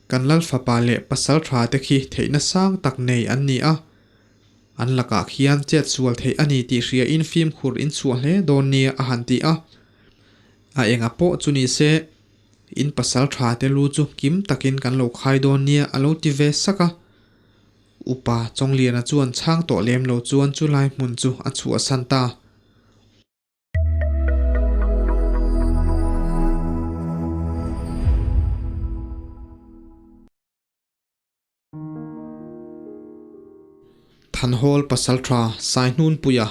Kan lal fapa leh pasal tha te khi theihna sang tak nei an ni a, an lakah khian chet sual theih a ni tih hria in fimkhur in chhuah hle dawn nia a han ti a. A enga pawh chu ni se, in pasal tha te lu chu kim takin kan lo khai dawn nia a lo ti ve sak a. Upa Chawngliana chuan chhang tawh lem lo chuan chu lai hmun chu a chhuahsan ta. Thanhawl Pasaltha Saihnunpuia,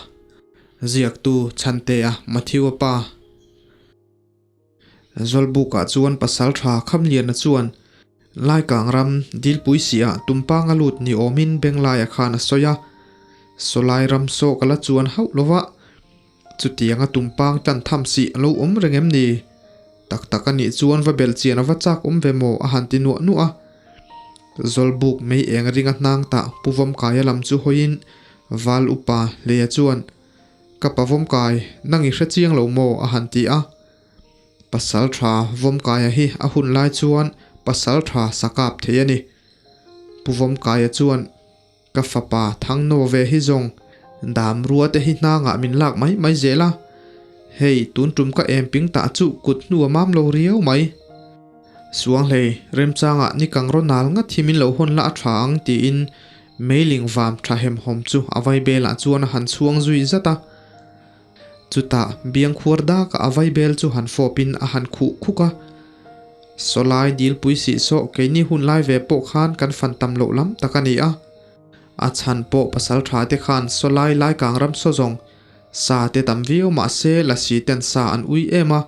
Ziaktu Chhantea Matthew-a pa. Zawlbukah chuan Pasaltha Khamliana chuan Laikang ram Dilpui siah tumpanga lut ni awmin Benglaia khan a sawi a, Sawlai ram saw ka la chuan hauh lova, Chutianga tumpang tan tham sih a lo awm reng em ni? Tak tak a nih chuan va belh chian a va chak awm ve maw? a han ti nuah nuah a. Zawlbuk mei eng ringa hnang tah Pu Vawmkaia lam chu hawiin Val upa Hleia chuan, Ka pa Vawmkai, nang i hre chiang lo maw? a han ti a. Pasal tha Vawmkaia hi a hun lai chuan pasal tha sa kap thei a ni. Pu Vawmkaia chuan, Ka fapa Thangno ve hi zawng dam rua te hi hnangah min lak mai mai zel a, hei tun tum ka em ping tah chu kut hnu a mam lo riau mai. Suanghlei remchangah ni kang raw nal ngat hi min lo hawn la a tha ang tiin meiling vam tha hemhawm chu a vaibelah chuan a han chhuang zui zat a. Chutah biangkhuar daka a vaibel chu han fawpin a han khuh khuk a. Sawlai dilpui sih sawh keini hun lai ve pawh khan kan fan tam loh lam tak a ni a. A chhan pawh pasal tha te khan sawlai lai kang ram saw zawng sa te tam viau mah se lasi ten sa an ui em a,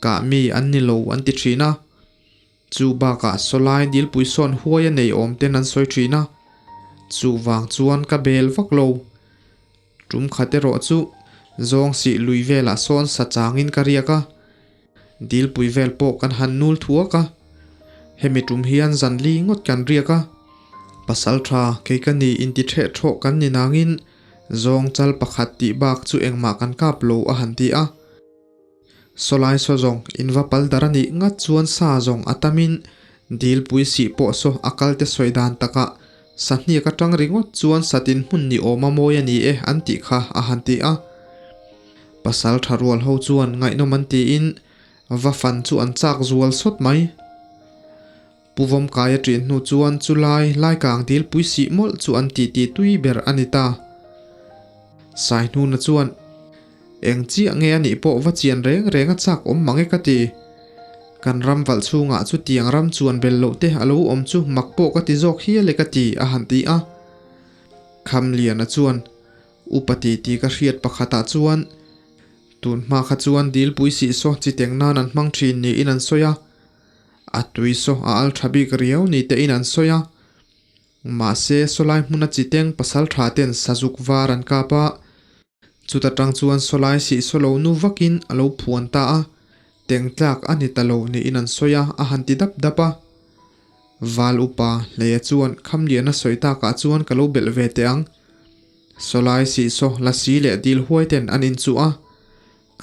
kah mi an ni lo an ti thin a. Chu bakah sawlai dilpui sawn huai a nei awm ten an sawi thin a. Chuvang chuan ka bel vak lo. Tum khat erawh chu zawng sih lui velah sawn sa changin ka riak a, dilpui vel pawh kan han nul thuak a. Hemi tum hian zan li ngawt kan riak a, pasal tha kei ka ni inti theh thawh kan ni nangin zawng chal pakhat tih bak chu engmah kan kap lo a han ti a. Sawlai saw zawng in va pal dar a nih ngat chuan sa zawng a tamin dilpui sih pawh saw a kal te sawi dan takah sahniak atang ringawt chuan satin hmun ni awm a mawi a ni e an tih kha a han ti a. Pasal tha rual ho chuan ngaihnawm an tiin va fan chu an chak zual sawt mai. Pu Vawmkai a ṭin hnu chuan chu lai laikang dilpui sih mawlh chu an titi tui ber a ni ta. Saihnuna chuan, Eng chiah nge a nih pawh va chian reng reng a chak awm mang e ka ti. Kan ram valh chhungah chutiang ram chuan bel loh te a lo awm chu mak pawh ka ti zawk hial e ka ti, a han ti a. Khamliana chuan, Upa titi ka hriat pakhatah chuan, tun hma kha chuan dilpui sih saw chi teng nan an hmang ṭhin niin an sawi a. A tui saw a al tha bik riau ni te in an sawi a. Mahse sawlai hmuna chi teng pasal tha ten sazuk var an kap a. Chuta tang chuan sawlai sih saw lo nu vakin a lo phuan ta a, teng tlak a ni ta lo niin an sawi a, a han ti dap dap a. Val upa Hleia chuan Khamliana sawi takah chuan ka lo belh ve teh ang. Sawlai sih saw lasi leh dil huai ten an inchuh a.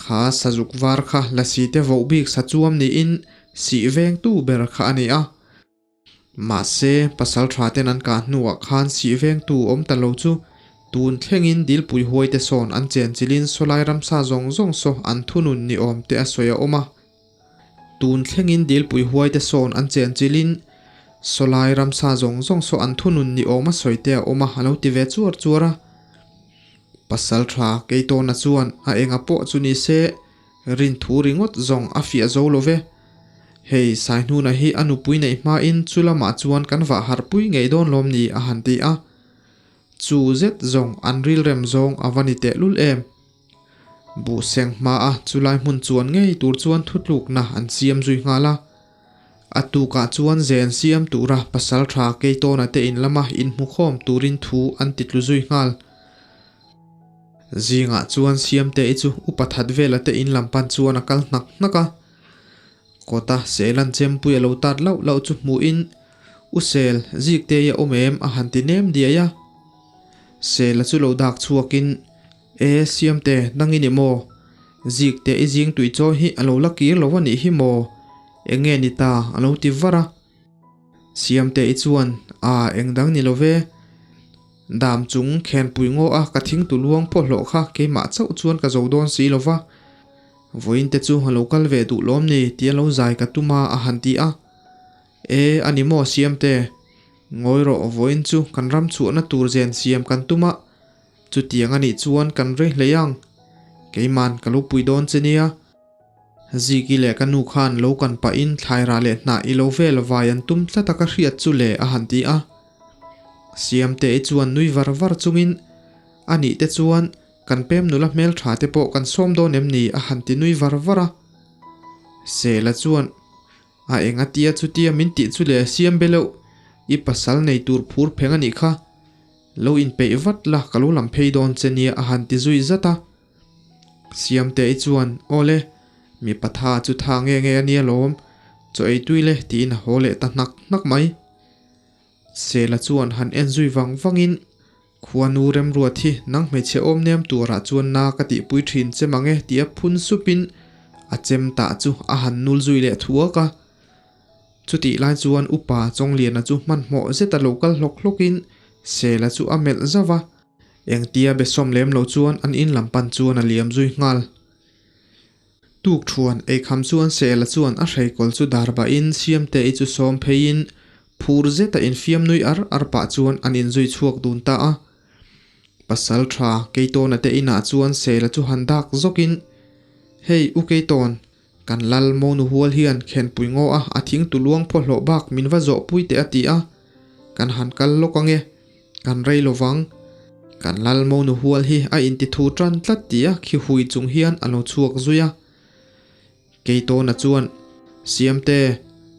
Kha sazuk var kha lasi te voh bik sa chuam niin sih vengtu ber kha a ni a. Mahse, pasal tha ten an kah hnuah khan sih vengtu awm ta lo chu tun thlengin dilpui huai te sawn an chen chilhin sawlai ramsa zawng zawng saw an thunun ni awm te a sawi a awm a. Tun thlengin dilpui huai te sawn an chen chilhin sawlai ramsa zawng zawng saw an thunun ni awm a sawi te a awm a, a lo ti ve chuar chuar a. Pasal tha Keitawna chuan a enga pawh chu ni se, rin thu ringawt zawng a fiah zo lo ve. Hei, Saihnuna hi a nupui neih hmain chu lamah chuan kan vah harhpui ngei dawn lawm ni a han ti a. Chu zet zawng an rilrem zawng a va ni tehlul em. Buhseng hmaa chulai hmun chuan ngei tur chuan thutlukna an siam zui nghal a. A tukah chuan zen siam tura pasal tha Keitawna te in lama inhmukhawm turin thu an ti tlu zui nghal. Zingah chuan Siamte-i chu upa that vela te in lam pan chuan a kal hnak hnak a. Kawta Selan chempui a lo tat lauh lauh chu hmuhin, U Sel, Zikte-i a awm em? a han ti nem diai a. Sela chu lo dak chhuakin, E, Siamte, nangin i maw? Zikte i zing tui chaw hi a lo la kir lo a nih hi maw? Eng nge ni ta? a lo ti var a. Siamte-i chuan, A, eng dang ni lo ve. Dam chung khenpui ngaw a ka thing tu luang pawh hlawh kha keimah chauh chuan ka zo dawn si lo va. Vawiin te chu a lo kal ve duh lawm ni tia lo zai ka tum a a han ti a. E, a ni maw Siamte? Ngawi rawh, vawiin chu kan ram chhuahna tur zen siam kan tum a. Chutiang a nih chuan kan rei hlei ang. Keiman ka lo pui dawn che nia. Ziki leh ka nu khan lo kan pahin thlairah leh hnah i lo vel vai an tum tlat a ka hriat chu le a han ti a. Siamte-i chuan nui var var chungin, A nih te chuan kan pem nula hmeltha te pawh kan sawm dawn em ni a han ti nui var var a. Sela chuan, A eng a tia chutia min tih chu le siam be loh, i pasal nei tur phur pheng a nih kha. Lo inpeih vat la ka lo lam phei dawn che nia a han ti zui zat a. Siamte-i chuan, Awle, mipa tha chu tha nge nge a nia lawm, chaw ei tui le tiin a haw leh ta hnak hnak mai. Sela chuan han en zui vang vangin, Khuanu Remruat hi nang hmeichhe awm nem turah chuan na ka tihpui thin che mang e tia phun supin a chem tah chu a han nul zui leh thuak a. Chutih lai chuan upa Chawngliana chu hmanhmawh zeta lo kal hlawk hlawkin Sela chu a melh zauh a. Engtia be sawm lem lo chuan an in lam pan chuan a liam zui nghal. Tuk thuan eikham chuan Sela chuan a hreikawl chu dar bahin Siamte-i chu sawm pheiin phur zeta infiam nui ar ar pah chuan an inzui chhuak dun ta a. Pasal tha Keitawna te inah chuan Sela chu han dak zawkin, Hei u Keitawn, kan lal monu hual hian khenpui ngaw a a thing tu luang phaw hlawh bak min va zawh pui teh a ti a, kan han kal lawk ange. Kan rei lo vang. Kan lal monu hual hi a inti thu tan tlat tih a khi hui chung hian a lo chhuak zui a. Keitawna chuan, Siamte,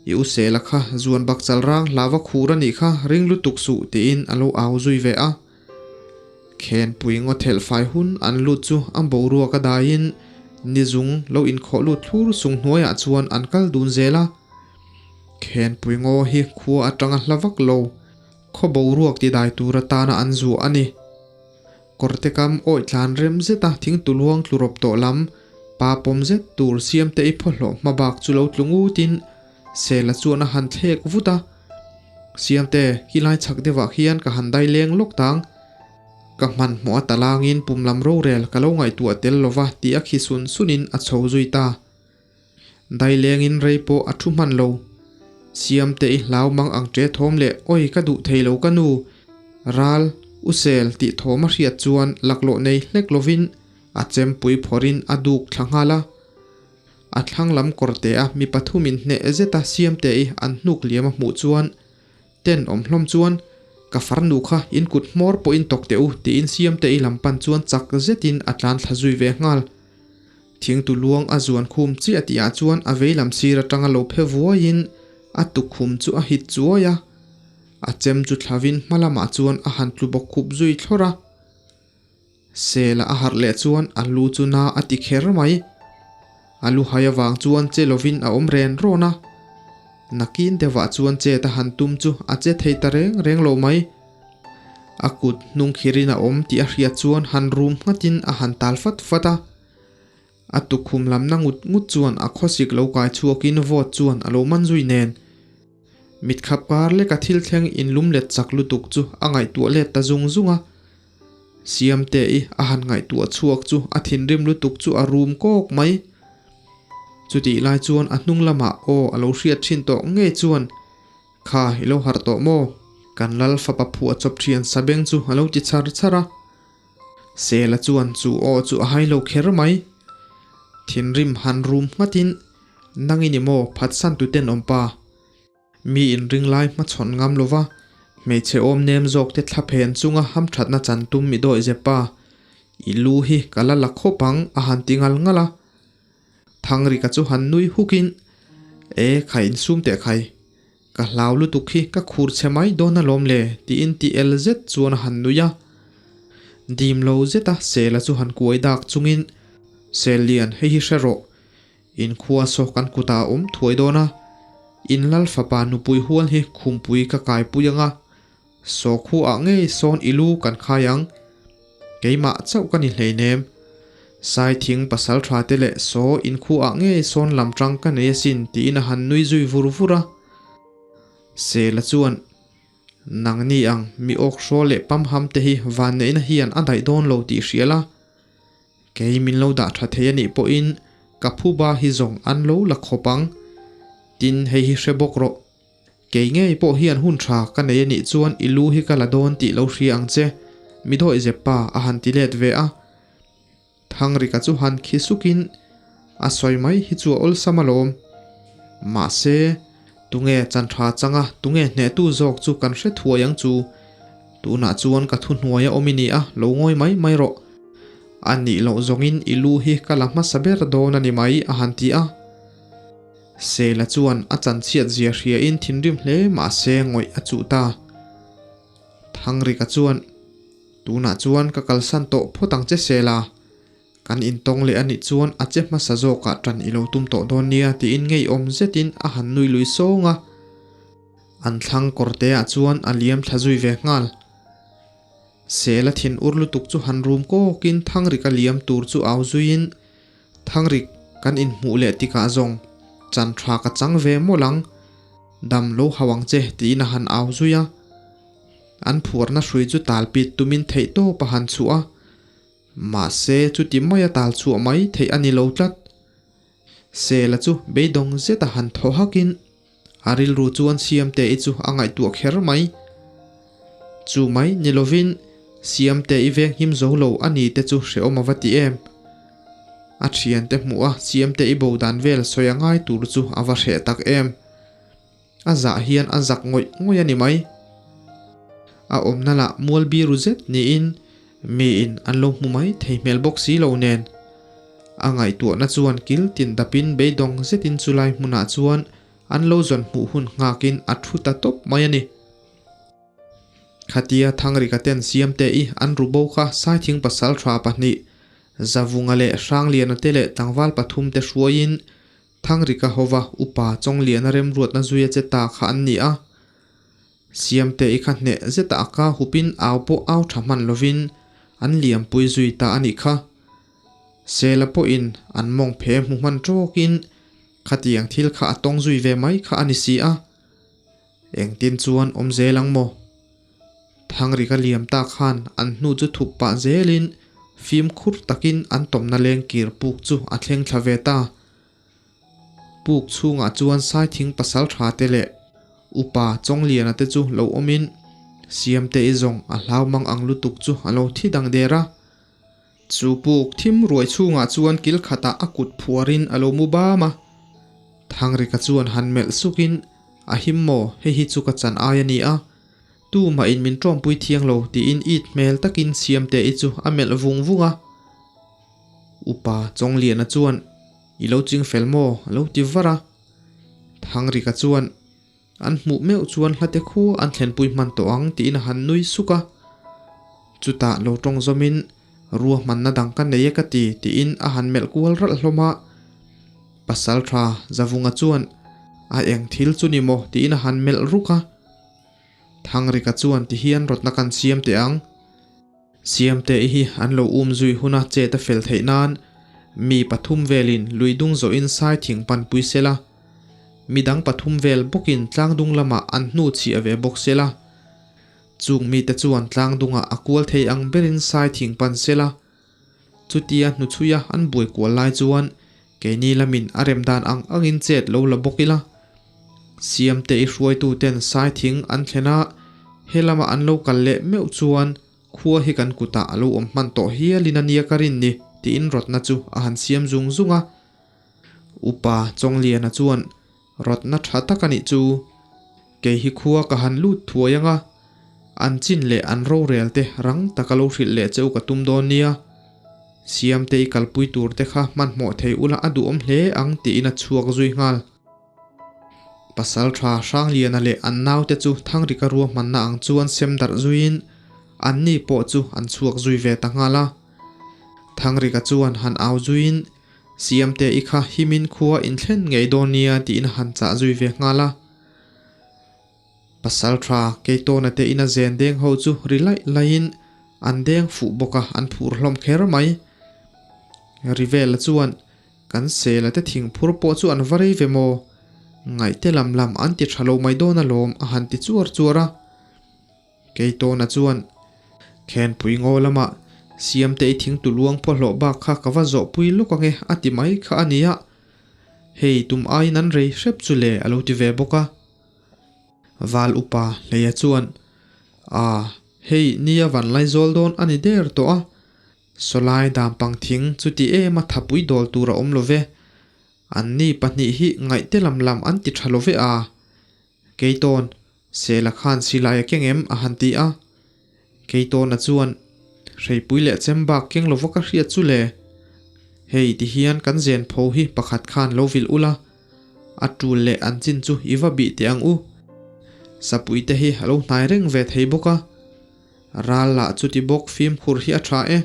i u Sela kha zuan bak chal rang hlava khur a nih kha ring lutuk suh tiin a lo au zui ve a. Khenpui ngaw thelh fai hun an lut chu a boruak a daiin nizung lo inkhawh lut thlur sung hnuaiah chuan an kal dun zel a. Khenpui ngaw hi khua atanga hla vak lo. Khaw boruak ti dai tur atana an zuah a ni. Kawrte kam awih tlan rem zeta thing tuluang tlu rawp tawh lam, pa pawm zet tur siamte i phaw hlawh hma bak chu lo tlu ngutin Sela chuan a han thlek vut a. Siamte, khi lai chhak deuhah khian ka han dai leng lawk tang. Ka hmanhmawh a talangin pum lam rorel ka lo ngaihtuah tel lova tih a khi sun sunin a chho zui ta. Dailengin rei pawh a thu hman lo. Siamte i hlau mang ang che thawm leh awi ka duh thei lo ka nu, ral, u sel tih thawm a hriat chuan laklawh nei hlek lovin a chempui phawrhin a duk thla nghal a. A thlang lam kawrte a mi pathumin hneh zeta Siamte i an hnuk liam a hmuh chuan ten awm hlawm chuan ka farnu kha in kut hmawr pawhin tawk teh u tiin Siamte i lam pan chuan chak zetin a tlan thla zui ve nghal. Thingtu luang a zuan khum chiah tihah chuan a veilam sir atanga lo phe vuaiin a tukhum chu a hit chuai a, a chem chu thlavin hma lamah chuan a han tlu bawk khup zui thlawr a. Sela a harh leh chuan a lu chu na a ti kher mai. A lu hai avang chuan che lovin a awm ren rawn a. Nakin deuhah chuan chet a han tum chu a che thei ta reng reng lo mai. A kut hnung khirin a awm tih a hriat chuan han rum nghatin a han tal fat fat a. A tukhum lamna ngut ngut chuan a khawsik lo kai chhuakin vawt chuan a lo man zui nen. Mitkhap kar leka thil thleng inlum let chak lutuk chu a ngaihtuah let ta zung zung a. Siamte-i a han ngaihtuah chhuak chu a thinrim lutuk chu a rum kawk mai. Chutih lai chuan a hnung lamah aw a lo hriat thin tawh ngei chuan Kha, i lo harh tawh maw? Kan lal fapa phuah chawp thian Sabeng chu a lo ti char char a. Sela chuan chu aw chu a hai lo kher mai. Thinrim han rum nghatin, Nang i ni maw phatsan tu ten awm pa? Mi inring lai hmachhawn ngam lova, hmeichhe awm nem zawk te thla phen chunga hamthatna chan tum mi dawi zep pa. I lu hi ka la la khawp ang a han ti ngal ngal a. Thangrika chu han nui hukin, E, khai insum teh khai. Ka hlau lutuk hi ka khur chhe mai dawn alawm le tiin ti el zet chuan a han nui a. Dim lo zeta Sela chu han kuai dak chungin, Sel lian hei hi hre rawh. In khua saw kan kutah a awm thuai dawn a. In lal fapa nupui hual hi khumpui ka kaipui anga. Saw khuaah ngei sawn i lu kan khai ang. Keimah chauh ka ni hleinem. Sai thing pasal tha te leh saw in khuaah ngei sawn lam tang ka nei asin tiin a han nui zui vur vur a. Sela chuan, Nangni ang mi awk hrawl leh pamham te hi vanneihna hian a daih dawn lo tih hria la. Kei min lo dah tha thei a nih pawhin ka phuba hi zawng an lo la khawp ang. Tin, hei hi hre bawk rawh. Kei ngei pawh hian hun tha ka nei a nih chuan i lu hi ka la dawn tih lo hria ang che, mi dawih zep pa a han ti let ve a. Thangrika chu han khi sukin a sawi mai hi chu a awlsam alawm. Mahse, tunge chan tha changa tunge hnehtu zawk chu kan hre thuai ang chu. Tunah chuan ka thuhnuai a awm i ni a, lo ngawi mai mai rawh. A nih loh zawngin i lu hi ka la hmasa ber dawn a ni mai a han ti a. Sela chuan a chanchhiat zia hriain thinrim hle mahse ngawih a chuh ta. Thangrika chuan, Tunah chuan ka kalsan tawh phawt ang che Sela. Kan intawng leh a nih chuan a che hmasa zawkah ṭan i lo tum tawh dawn nia tiin ngeiawm zetin a han nui lui sawng a. An thlang kawrteah chuan a liam thla zui ve nghal. Sela thin ur lutuk chu han rum kawkin Thangrika liam tur chu au zuiin, Thangrik, kan inhmuh leh tikah zawng chan tha ka chang ve mawlh ang, dam lo hau ang che tiin a han au zui a. An phuarna hrui chu tal pit tumin theih tawp a han chhuah a, mahse chuti maia tal chhuah mai theih a ni lo tlat. Sela chu beidawng zeta han thaw hakin a rilru chuan Siamte-i chu a ngaihtuah kher mai. Chu mai ni lovin Siamte-i veng him zo lo a ni te chu hrehawm a va ti em. A thiante hmuh a Siamte-i bo dan vel sawi a ngai tur chu a va hreh tak em. A zah hian a zak ngawih ngawih a ni mai. A awmna lah mual biru zet niin miin an lo hmu mai thei hmel bawk si lo nen. A ngaihtuahna chuan kil tin dapin beidawng zetin chulai hmunah chuan an lo zawn hmuh hun nghakin a thu ta tawp mai a ni. Khatia Thangrika ten Siamte i an ru bo kha Saithing pasal tha pahnih, Zavunga leh Hrangliana te leh tlangval pathum te hruaiin Thangrika hova upa Chawngliana remruatna zuia che ta kha an ni a. Siamte i kha hneh zeta a ka hupin au pawh au tha hman lovin an liampui zui ta a nih kha. Sela pawhin an mawng phe hmu hman tawkin khatiang thil kha a tawng zui ve mai kha a ni si a. Engtin chuan awm zel ang maw? Thangrika liam ta khan an hnu chu thup pah zelin fimkhur takin an tawmna lengkir puk chu a thleng thla ve ta. Puk chhungah chuan Saithing pasal tha te leh Upa Chawngliana te chu lo awmin Siamte-i zawng a hlau mang ang lutuk chu a lo thi dang der a. Chu puk thim ruai chhungah chuan kil khatah a kut phuarin a lo mu bam a. Thangrika chuan han melh sukin, A him maw, hei hi chu ka chan ai a ni a. Tu mahin min tawmpui thiang lo tiin it hmel takin Siamte-i chu a melh vung vung a. Upa Chawngliana chuan, I lo ching fel maw? a lo ti var a. Thangrika chuan, An hmuh meuh chuan hlate khu an thlenpui hman tawh ang tiin a han nui suk a. Chutah lo tawng zawmin, Ruahmanna dang ka nei e ka ti tiin a han melh kual ralh hlawm a. Pasal tha Zavunga chuan, A eng thil chu ni maw? tiin a han melh ruk a. Thangrika chuan tihian rawtna kan siam teh ang. Siamte i hi an lo um zui huna chet a fel theih nan mi pathum velin lui dung zawhin sai thing panpui sela, mi dang pathum vel bawkin tlang dung lamah an hnu chhiah ve bawk sela. Chung mite chuan tlang dungah a kual thei ang berin sai thing pan sela. Chutia hnuchhuia an buai kual lai chuan keini lamin a rem dan ang angin chet lo la bawk ila. Siamte i hruaituten sai thing an thlen a, he lama an lo kal leh meuh chuan khua hi kan kutah a lo awm hman tawh hialin a nia ka rin ni tiin rawtna chu a han siam zung zung a. Upa Chawngliana chuan Rawtna tha tak a nih chu. Kei hi khua ka han lut thuai ang a, an chin leh an rorel te rang taka lo hrilh leh cheu ka tum dawn nia. Siamte i kalpui tur te kha hmanhmawh thei ula a duhawm hle ang tiin a chhuak zui nghal. Pasal tha Hrangliana leh an naute chu Thangrika ruahmanna ang chuan sem darh zuiin anni pawh chu an chhuak zui ve ta nghal a. Thangrika chuan han au zuiin Siamte i kha himin khua in thlen ngei dawn nia tiin a han chah zui ve nghal a. Pasal tha Keitawna te ina zen deng ho chu ri laih laihin an deng fuh bawk a, an phur hlawm kher mai. Rivela chuan kan sela te thing phur pawh chu an va rei ve maw? Ngaihte lam lam an ti tha lo mai dawn alawm a han ti chuar chuar a. Keitawna chuan, Khenpui ngaw lamah Siamtei thingtu luang phaw hlawh bak kha ka va zawhpui lawk ange a ti mai kha a nia. Hei tum aiin an rei hrep chu le a lo ti ve bawk a. Val upa Hleia chuan, A, hei nia van laizawl dawn a ni der tawh a. Sawlai dampang thing chuti em a thapui dawl tur a awm lo ve. Anni pahnih hi ngaihte lam lam an ti tha lo ve a. Keitawn, Sela khan silai a keng em? a han ti a. Keitawna chuan, Hreipui leh chem bak keng lova ka hriat chu le. Hei ti hian kan zen pho hi pakhat khan lo vilh ula, a tul leh an chin chu i va bih teh ang u. Sapui te hi a lo hnai reng ve thei bawk a. Ral lah chuti bawk fimkhur hi a tha e.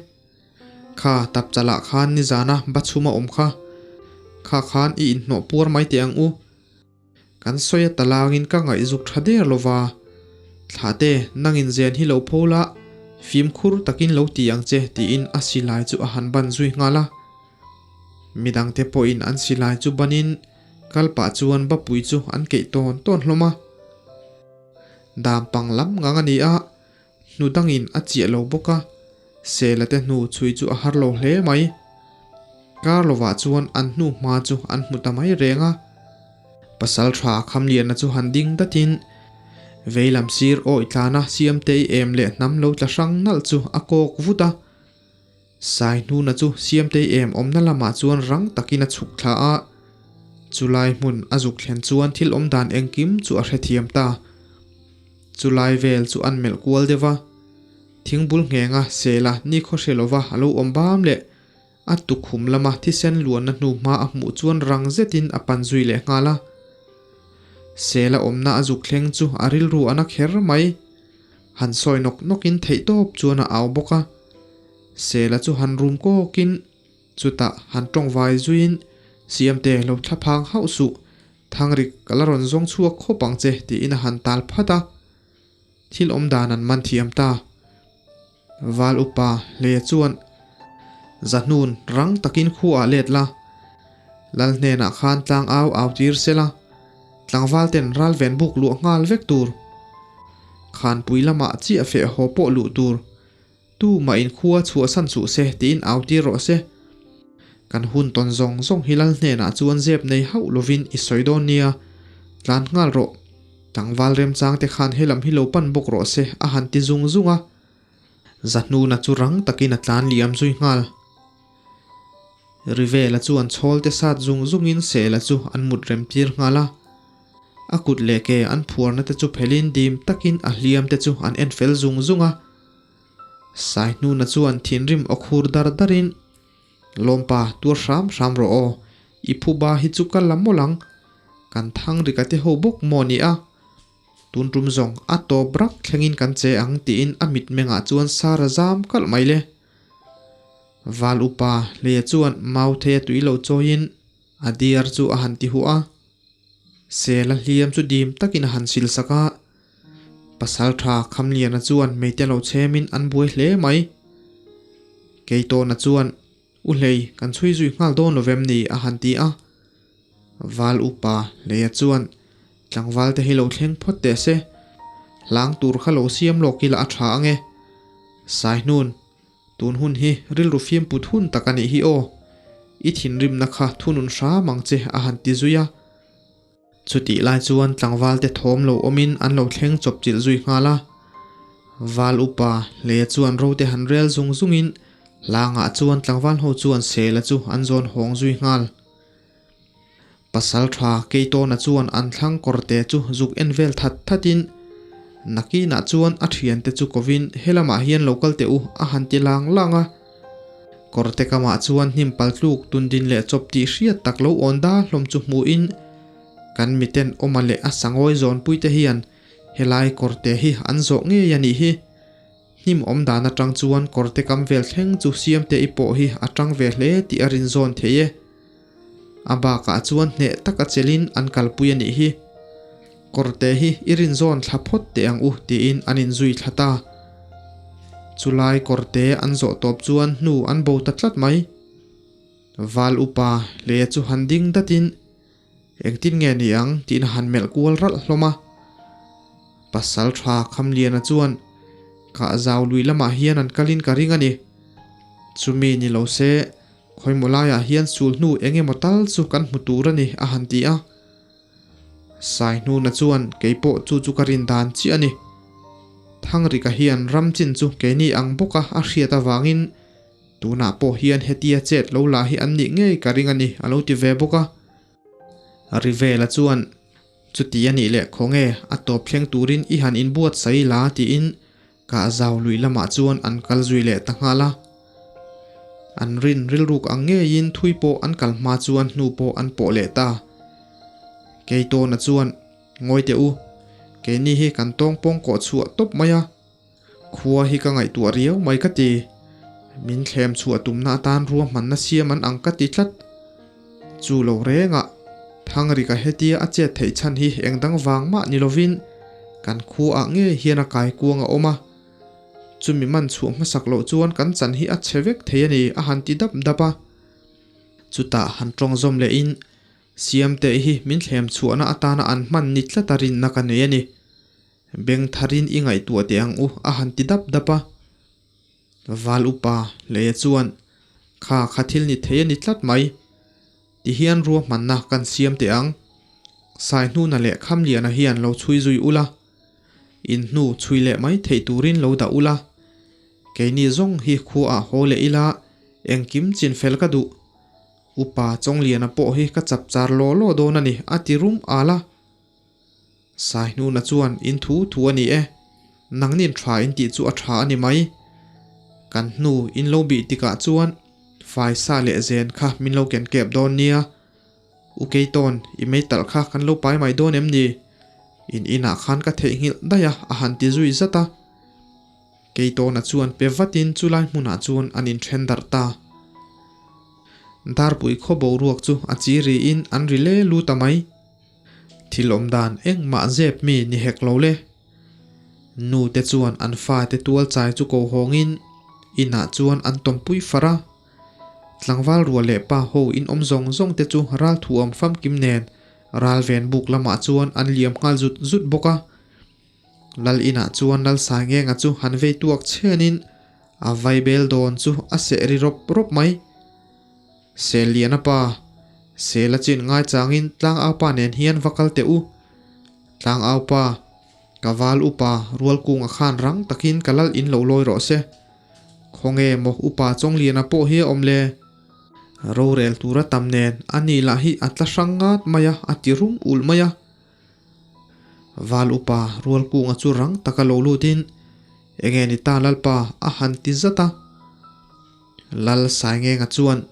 Kha tapchalah khan nizana bachhum a awm kha. Kha khan i inhnawh puar mai teh ang u. Kan sawi a talangin ka ngaihzuk tha der lova, Thlahte, nangin zen hi lo pho la, fimkhur takin lo ti ang che tiin a silai chu a han ban zui nghal a. Midangte pawhin an silai chu banin kal pah chuan bapui chu an keih tawn tawn hlawm a. Dam pang lam ngang a ni a, hnu dangin a chiah lo bawk a, Sela te hnu chhui chu a har lo hle mai. Kar lovah chuan an hnu hma chu an hmu ta mai reng a. Pasal tha Khamliana chu han ding datin veilam sir awi tlana Siamtei em leh hnam lo tla hrang nalh chu a kawk vut a. Saihnuna chu Siamtei em awmna lamah chuan rang takin a chhuk thla a. Chulai hmun a zuk thlen chuan thil awm dan engkim chu a hrethiam ta. Chulai vel chu an melh kual deuh a. Thingbul nghenga sela nikhaw hre lova a lo awm bam leh a tukhum lama thisen luanna hnu hma a hmuh chuan rang zetin a pan zui leh nghal a. Sela awmna a zuk thleng chu a rilru a na kher mai. Han sawi nawk nawkin theihtawp chuan a au bawk a. Sela chu han rum kawkin chutah han tawngvai zuiin, Siamte lo thlaphang hauh suh, Thangrik ka la rawn zawng chhuak khawp ang che tiin a han tal phat a. Thil awm dan an man thiam ta. Val upa hle chuan Zahnun rang takin khuaah let la, Lal hnenah khan tlang au au tir se la, tlangval ten ral ven buk luah nghal vek tur. Khanpui lamah chiah feh haw pawh luh tur. Tu mah in khua chhuahsan suh se tiin au tir rawh se. Kan hun tawn zawng zawng hi lal hnenah chuan zep nei hauh lovin i sawi dawn nia, tlan nghal rawh. Tlangval remchang te khan helam hi lo pan bawk rawh se a han ti zung zung a. Zahnuna chu rang takin a tlan liam zui nghal. Rivela chuan chhawl te sat zung zungin Sela chu an mut rem tir nghal a. A kut leh ke an phuarna te chu phelin dim takin a hliam te chu an en fel zung zung a. Saihnuna chuan thinrim aw khur dar darin, Lawmpa, tuar hram hram rawh aw, i phuba hi chu ka la mawlh ang, kan thang rika te ho bawk maw ni a? Tun tum zawng a tawp rak thlengin kan che ang tiin a mitmengah chuan sar a zam kalh mai le. Val upa Hleia chuan Mautheia tui lo chawiin a diar chu a han ti huh a. Sela hliam chu dim takin a han sil sak a, Pasal tha Khamliana chuan meite lo chhemin an buai hle mai. Keitawna chuan, U Hlei, kan chhui zui nghal dawn lo vem ni? a han ti a. Val upa Hleia chuan, Tlangval te hi lo thleng phawt teh se, hlang tur kha lo siam lawk ila a tha ang e. Saihnun, Tun hun hi rilru fim put hun tak a nih hi aw. I thinrimna kha thunun hram ang che a han ti zui a. Chutih lai chuan tlangvalte thawm lo awmin an lo thleng chawp chilh zui nghal a. Val upa hle chuan rote han rel zung zungin hlangah chuan tlangval ho chuan Sela chu an zawn hawng zui nghal. Pasal tha Keitawna chuan an thlang kawrte chu zuk en vel that thatin nakinah chuan a thiante chu kovin helamah hian lo kal teh u a han ti lang lang a. Kawrte kamah chuan hnim paltluk tundin leh chawp tih hriat tak lo awn da hlawm chu hmuhin kan miten awma leh a sangawi zawnpuite hian helai kawrte hi an zawh ngei a nih hi. Hnim awm dan atang chuan kawrte kam vel thleng chu siamte i pawh hi a tang ve hle tih a rinzawn thei e. A bakah chuan hneh taka chelin an kalpui a nih hi. Kawrte hi i rinzawn thla phawt teh ang u tiin an inzui thla ta. Chulai kawrte an zawh tawp chuan hnu an bo ta tlat mai. Val upa hle chu han ding datin. Engtin nge ni ang tiin a han melh kual ralh hlawm a. Pasal tha Khamliana chuan kah zau lui lamah hian an kalin ka ring a ni. Chumi ni lo se, khawimaw laiah hian sul hnu eng emaw tal chu kan hmu tur a ni a han ti a. Saihnuna chuan kei pawh chu chu ka rin dan chiah a ni. Thangrika hian ram chin chu keini ang bawka a hriat avangin tunah pawh hian hetia chet lo la hi an nih ngei ka ring a ni a lo ti ve bawk a. Rivela chuan chuti a nih leh khawnge a tawp thleng turin i han inbuatsaih la tiin Kah zau lui lamah chuan an kal zui leh ta nghal a. An rin rilruk ang ngeiin thui pawh an kal hma chuan hnu pawh an pawh leh ta. Keitawna chuan, Ngawi teh u, keini hi kan tawng pawng kawh chhuah tawp mai a, khua hi ka ngaihtuah riau mai ka ti. Min thlem chhuah tumna atan ruahmanna siam an ang ka ti tlat. Chu lo rengah, Thangrika hetia a chet theih chhan hi eng dang vang mah ni lovin kan khuaah ngei hian a kaikuang a awm a. Chumi man chhuah hmasak loh chuan kan chan hi a chhe vek thei a ni a han ti dap dap a. Chutah han tawng zawm lehin, Siamte hi min thlem chhuahna atana an hman ni tlata rinna ka nei a ni. Beng tharin i ngaihtuah teh ang u a han ti dap dap a. Val upa Leia chuan, Kha kha thil ni thei a ni tlat mai. Tihian ruahmanna kan siam teh ang. Saihnuna leh Khamliana hian lo chhui zui ula. In hnu chhui leh mai theih turin lo dah ula. Keini zawng hi khuaah haw leh ila engkim chin fel ka duh. Upa Chawngliana pawh hi ka chap char law law dawn a ni a ti rum al a. Saihnuna chuan in thu thu a ni e, nangnin tha in tih chu a tha a ni mai. Kan hnu in lo bih tikah chuan faisa leh zen kha min lo ken kep dawn nia. U Keitawn, i meitalh kha kan lo pai mai dawn em ni? In inah khan ka theihnghilh daih a, a han ti zui zat a. Keitawna chuan pe vatin chulai hmunah chuan an inthen darh ta. Darpui khaw boruak chu a chi riin an ri le lu ta mai. Thil awm dan engmah zep mi ni hek lo le. Nu te chuan an fate tual chai chu ko hawngin inah chuan an tawmpui far a. Tlangval rual leh pa ho in awm zawng zawng te chu ral thuam famkim nen ral ven buk lamah chuan an liam nghal zut zut bawk a. Lal inah chuan Lal Saingenga chu han vei tuak chhenin a vaibel dawn chu a seh ri rawp rawp mai. Sel lian a pa, sel a chin ngaichangin Tlangaupa nen hian va kal teh u. Tlangaupa, ka val upa Rualkunga khan rang takin ka lal in lo lawi rawh se. Khawnge maw upa Chawngliana pawh hi a awm le? Rorel tura tam nen a ni lah hi a tla hrang ngat mai a, a ti rum ulh mai a. Val upa Rualkunga chu rang taka lo lutin, Enge ni ta Lalpa a han ti zat a. Lal Saingenga chuan,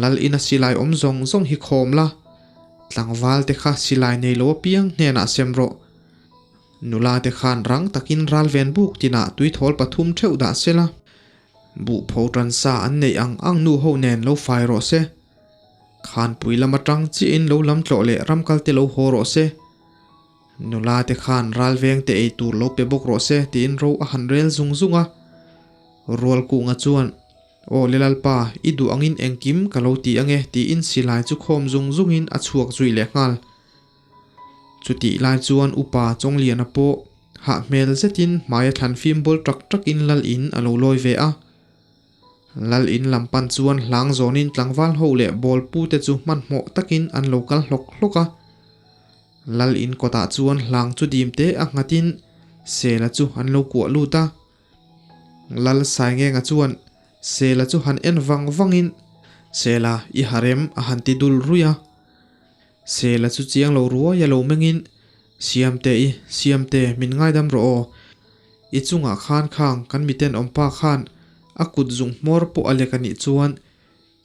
Lal ina silai awm zawng zawng hi khawm la, tlangval te kha silai nei lo apiang hnenah sem rawh. Nula te khan rang takin ralven buk tinah tuithawl pathum theuh dah se la, buhpho tansa an neih ang ang nu ho nen lo fai rawh se. Khanpui lam atang chiahin lo lam tlawh leh ramkal te lo haw rawh se. Nula te khan ralveng te ei tur lo pe bawk rawh se tiin ro a han rel zung zung a. Rualkunga chuan, Aw le Lalpa, i duh angin engkim ka lo ti ange tiin silai chu khawm zung zungin a chhuak zui leh nghal. Chutih lai chuan Upa Chawngliana pawh hah hmel zetin hmaia thlan fim bawl ṭak ṭakin Lal in a lo lawi ve a. Lal in lam pan chuan hlang zawnin tlangval ho leh ball pu te chu hmanhmawh takin an lo kal hlawk hlawk a. Lal in kawtah chuan hlang chu dim te a nghatin Sela chu an lo kuah lut a. Lal Saingenga chuan Sela chu han en vang vangin, Sela, i harem a han ti dul ruih a. Sela chu chiang lo ruai a lo mengin, Siamte i, Siamte, min ngaidam rawh aw. I chungah khan khang kan miten awmpa khan a kut zung hmawr pawh a lek a nih chuan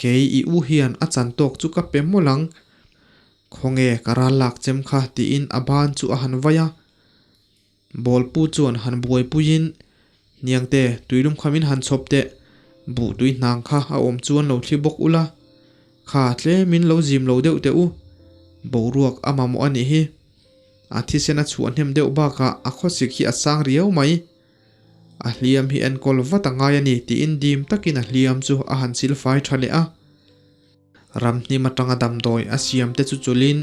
kei i u hian a chan tawk chu ka pe mawlh ang. Khawnge ka ral lak chem kha tiin a ban chu a han vai a. Bawlpu chuan han buaipuiin, Hniangte, tuilum kha min han chhawp teh, buh tui hnang kha a awm chuan lo thli bawk ula, kha tlemin lo zim lo deuh teh u, boruak a mamawh a nih hi. A thisen a chhuah hnem deuh bakah a khawsik hi a sang riau mai. A hliam hi enkawl vat a ngai a ni tiin dim takin a hliam chu a han silfai tha leh a. Ramhnim atanga damdawi a siam te chu chulin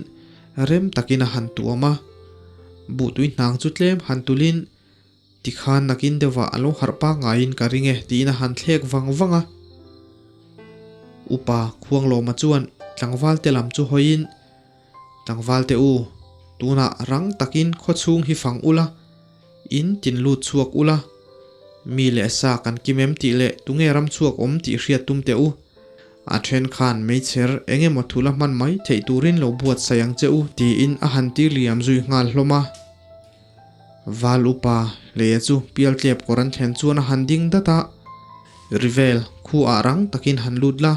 rem takin a han tuam a. Buhtui hnang chu tlem han tulin Tikhan nakin deuhah a lo harh pangaiin ka ring e tiin a han thlek vang vang a. Upa Khuanglawma chuan tlangvalte lam chu hawiin, Tlangvalte u, tunah rang takin khawchhung hi fang ula, in tin lut chhuak ula, mi leh sa kan kim em tih leh tunge ram chhuak awm tih hriat tum teh u. A then khan meichher eng emaw thul a hman mai theih turin lo buatsaih ang che u tiin a han tir liam zui nghal hlawm a. Val upa Leia chu pialtlep kawr an thlen chuan a han ding dat a, Rivel, khu ah rang takin han lut la,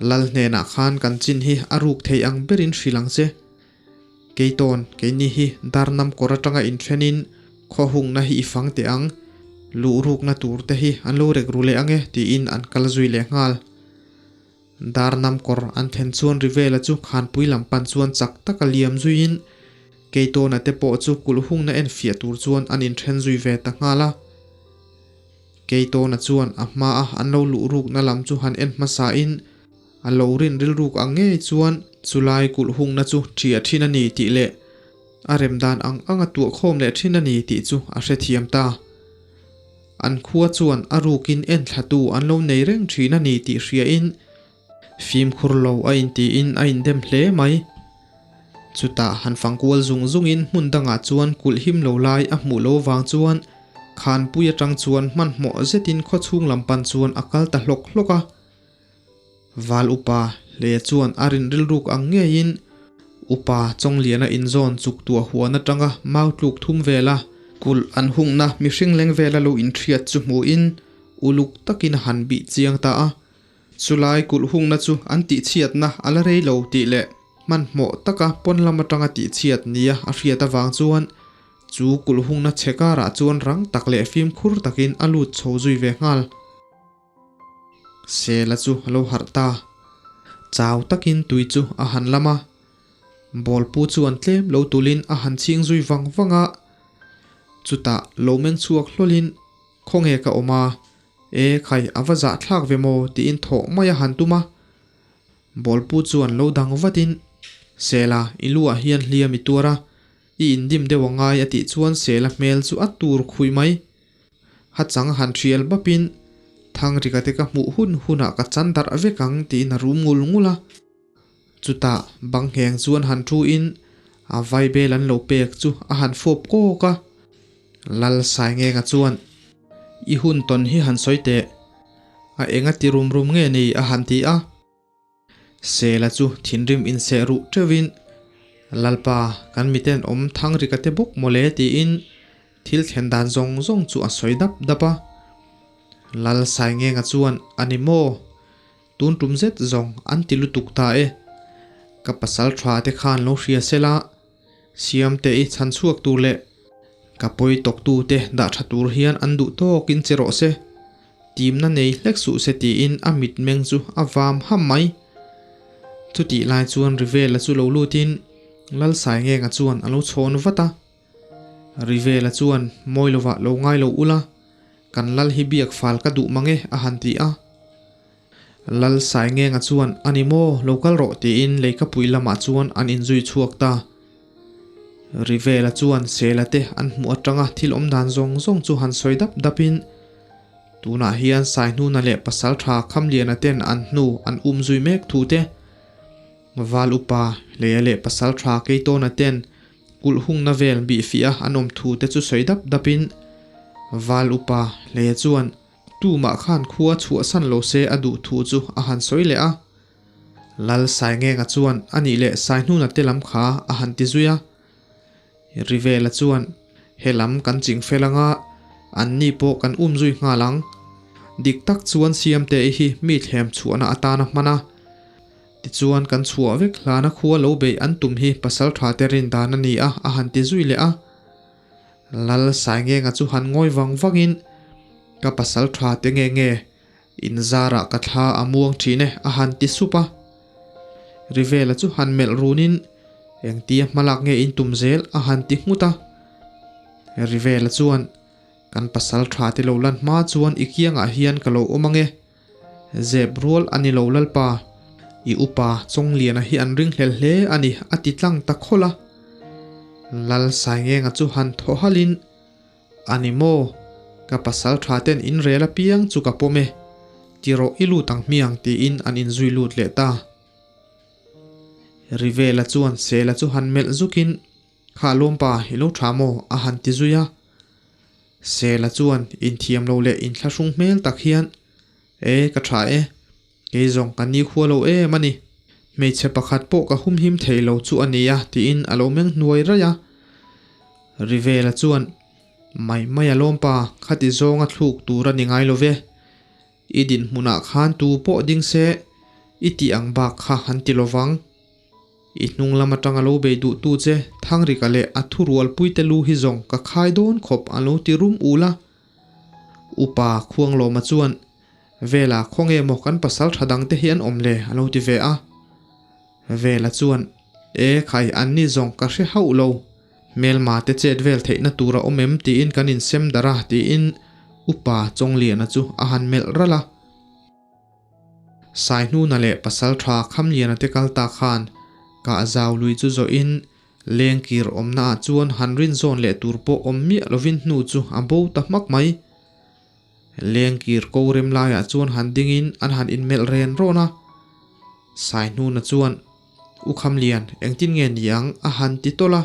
Lal hnenah khan kan chin hi a ruk thei ang berin hrilh ang che. Keitawn, keini hi Darnam kawr atanga inthenin khaw hungna hi i fang teh ang, luh rukna tur te hi an lo rek ru leh ang e tiin an kal zui leh nghal. Darnam kawr an thlen chuan Rivela chu khanpui lam pan chuan chak taka liam zuiin Keitawna te pawh chu kulh hungna en fiah tur chuan an inthen zui ve ta nghal a. Keitawna chuan a hmaa an lo luh rukna lam chu han en hmasain a lo rin rilruk ang ngei chuan chulai kulh hungna chu ṭhiah ṭhin a ni tih leh a rem dan ang anga tuah khawm leh ṭhin a ni tih chu a hrethiam ta. An khua chuan a rukin enthlatu an lo nei reng ṭhin a ni tih hriain fimkhur lo a intiin a indem hle mai. Chutah han fangkual zung zungin hmun dangah chuan kulh him lo lai a hmuh lo vang chuan khanpui atang chuan hmanhmawh zetin khawchhung lam pan chuan a kal ta hlawk hlawk a. Val upa hle chuan a rin rilruk ang ngeiin upa Chawngliana inzawn chuk tuah huan atanga mau tluk thum vela kulh an hungna mihring leng vela lo inhriat chu hmuhin uluk takin a han bih chiang ta a. Chulai kulh hungna chu an tihchhiatna a la rei lo tih leh hmanhmawh taka pawn lam atanga tihchhiat nia a hriat avang chuan chu kulh hungna chhe karah chuan rang tak leh fimkhur takin a lut chho zui ve nghal. Sela chu a lo harh ta. Chau takin tui chu a han lam a. Bawlpu chuan tlem lo tulin a han chhing zui vang vang a. Chutah lo meng chhuak hlawlin Khawnge ka awm a? E khai, a va zah thlak ve maw? tiin thawh mai a han tum a. Bawlpu chuan lo dang vatin, Sela, i lu ah hian hliam i tuar a, i indim deuh a ngai a tih chuan Sela hmel chu a tur khuih mai. Ha chang han thial bapin, Thangrika te ka hmuh hun hunah ka chan darh vek ang tiin a rum ngul ngul a. Chutah bang ngheng chuan han thu in a vaibel an lo pek chu a han fawp kawk a. Lal Saingenga chuan, I hun tawn hi han sawi teh. A enga ti rum rum nge ni a han ti a. Sela chu thinrim inseh ruh teuhin, Lalpa, kan miten awm Thangrika te bawk mawle tiin thil thlen dan zawng zawng chu a sawi dap dap a. Lal Saingenga chuan, A ni maw? Tun tum zet zawng an ti lutuk ta e. Ka pasal tha te khan lo hria sela, Siamte i chhan chhuak tur leh ka pawi tawk tu te dah tha tur hian an duh tawkin che rawh se. Timna nei hlek suh se tiin a mitmeng chu a vam ham mai. Chutih lai chuan Rivela chu lo lutin Lalsaingenga chuan a lo chhawn vat a. Rivela chuan mawi lovah lo ngai lo ula, kan lal hi biak fal ka duh mang e a han ti a. Lal Saingenga chuan a ni maw lo kal rawh tiin leikapui lamah chuan an inzui chhuak ta. Rivela chuan Sela te an hmuh atanga thil awm dan zawng zawng chu han sawi dap dapin tunah hian Saihnuna leh Pasaltha Khamliana ten an hnu an um zui mek thu te, Val upa Leia leh Pasaltha Keitawna ten kulh hungna vel bihfiah an awm thu te chu sawi dap dapin Val upa Leia chuan Tumah khan khua chhuahsan lo se a duh thu chu a han sawi leh a. Lal Saingenga chuan a nih leh Saihnuna te lam kha a han ti zui a. Rivela chuan, He lam kan ching fel anga, an ni pawh kan um zui nghal ang. Dik tak chuan Siamte i hi mi thlem chhuahna atana hman a. Tichuan kan chhuah vek hlana khua lo beih an tum hi pasaltha te rin dan a ni a a han ti zui leh a. Lal Saingenga chu han ngawi vang vangin, Ka pasal tha te nge nge, in zarah ka thla a muang thin e a han ti sup a. Rivela chu han melh runin, Engtia hmalak nge in tum zel a han ti nghut a. Rivela chuan, Kan pasal tha te lo lan hma chuan i kiangah hian ka lo awm ange. Zep rual a ni lo Lalpa. I upa Chawngliana hi an ringhlel hle a ni a ti tlang ta khawlh a. Lal Saingenga chu han thaw halhin, A ni maw? Ka pasal tha ten in rel apiang chu ka pawm e. Ti rawh i lut ang hmiang tiin an inzui lut leh ta. Rivela chuan Sela chu han melh zukin, Kha lawmpa i lo tha maw? a han ti zui a. Sela chuan inthiam lo leh inthlahrung hmel tak hian, E, ka tha e. Kei zawng ka ni khua lo em a ni. Hmeichhe pakhat pawh ka humhim thei lo chu a nia tiin a lo meng hnuai raih a. Rivela chuan, Mai mai a lawmpa, khati zawnga thluk tur a ni ngai lo ve. I dinhmunah khan tu pawh ding se, i tih ang bak kha han ti lovang. I hnung lam atanga lo bei duhtu che Thangrika leh a thurualpuite lu hi zawng ka khai dawn khawp a lo ti rum ul a. Upa Khuanglawma chuan, Vela khawnge maw kan pasal tha dangte hi an awm le a lo ti ve a. Vela chuan, E khai an ni zawng ka hre hauh lo. Hmelma te chet vel theihna tur a awm em tiin kan insem darh a tiin Upa Chawngliana chu a han melh ralh a. Saihnuna leh Pasaltha Khamliana te kal ta khan kah zau lui chu zawhin lengkir awmna ah chuan han rin zawn leh tur pawh awm miah lovin hnu chu a bo ta hmak mai. Lengkir ko rem laiah chuan han dingin an han inmelh ren rawn a. Saihnuna chuan, U Khamlian, engtin nge ni ang? a han ti tawlh a.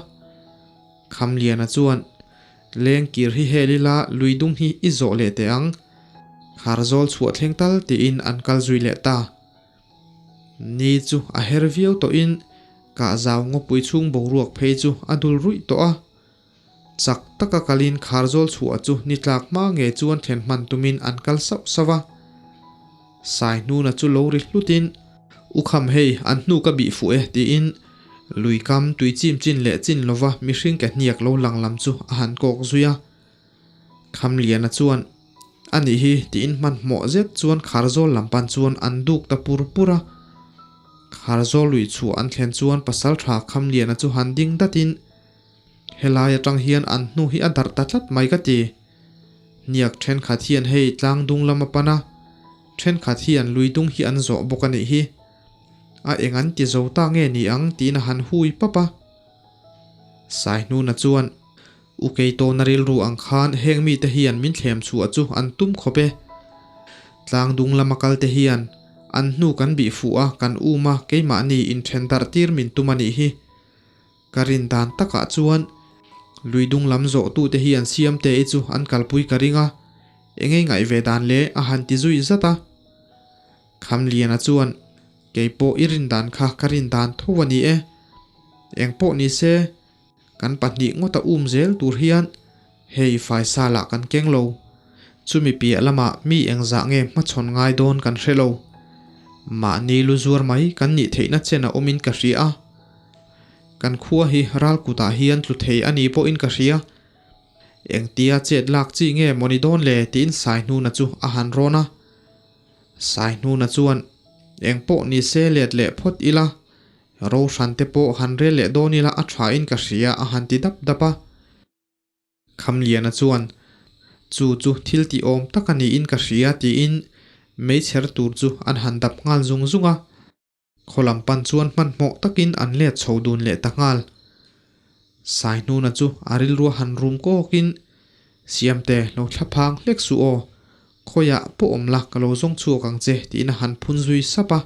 Khamliana chuan, Lengkir hi hel ila lui dung hi i zawh leh teh ang. Kharzawl chhuah thleng tal tiin an kal zui leh ta. Ni chu a her viau tawhin kahzau ngawpui chhung boruak phei chu a dul ruih tawh a. Chak taka kalin Kharzawl chhuah chu ni tlak hma nge chuan thlen hman tumin an kal sauh sauh a. Saihnuna chu lo ri hlutin, U kham hei, an hnu ka bih fuh e, tiin lui kam tui chim chin leh chin lova mihring ke hniak lo lang lam chu a han kawk zui a. Khamliana chuan, A nih hi, tiin hmanhmawh zet chuan Kharzawl lam pan chuan an duk ta pur pur a. Kharzawl lui chhuah an thlen chuan Pasaltha Khamliana chu han ding datin, Helai atang hian an hnu hi a darh ta tlat mai ka ti. Hniak thenkhat hian hei tlang dung lam a pan a, thenkhat hian lui dung hi an zawh bawk a nih hi. A eng an ti zo ta nge ni ang tiin a han hui pap a. Saihnuna chuan, U Keitawna rilru ang khan heng mite hian min thlem chhuah chu an tum khawp e. Tlang dung lama kalte hian an hnu kan bih fuh a, kan um a, keimahni inthen darh tir min tum a nih hi. Ka rin dan takah chuan lui dung lam zawhtute hi an siam te i chu an kalpui ka ring a, eng ei ngaih ve dan le a han ti zui zat a. Khamliana chuan, Kei pawh i rin dan kha ka rin dan tho a ni e. Eng pawh ni se, kan pahnih ngawta um zel tur hian hei faisa lah kan keng lo. Chumi piah lamah mi engzah nge hmachhawn ngai dawn kan hre lo. Mahni lu zuar mai kan nih theihna chen a awmin ka hria a. Kan khua hi ral kutah hian tlu thei a ni pawhin ka hria. Engtia chet lak chi nge maw ni dawn le tiin Saihnuna chu a han rawn a. Saihnuna chuan, Eng pawh ni se let leh phawt ila, ro hran te pawh han rel leh dawn ila a thain ka hria a han ti dap dap a. Khamliana chuan, Chu chu thil tih awm tak a niin ka hria tiin meichher tur chu an han dap nghal zung zung a. Khaw lam pan chuan hmanhmawh takin an let chho dun leh ta nghal. Saihnuna chu a rilrua han rum kawkin, Siamte, lo thla phang hlek suh aw, khawiah pawh awm la ka lo zawng chhuak ang che tiin a han phun zui sap a.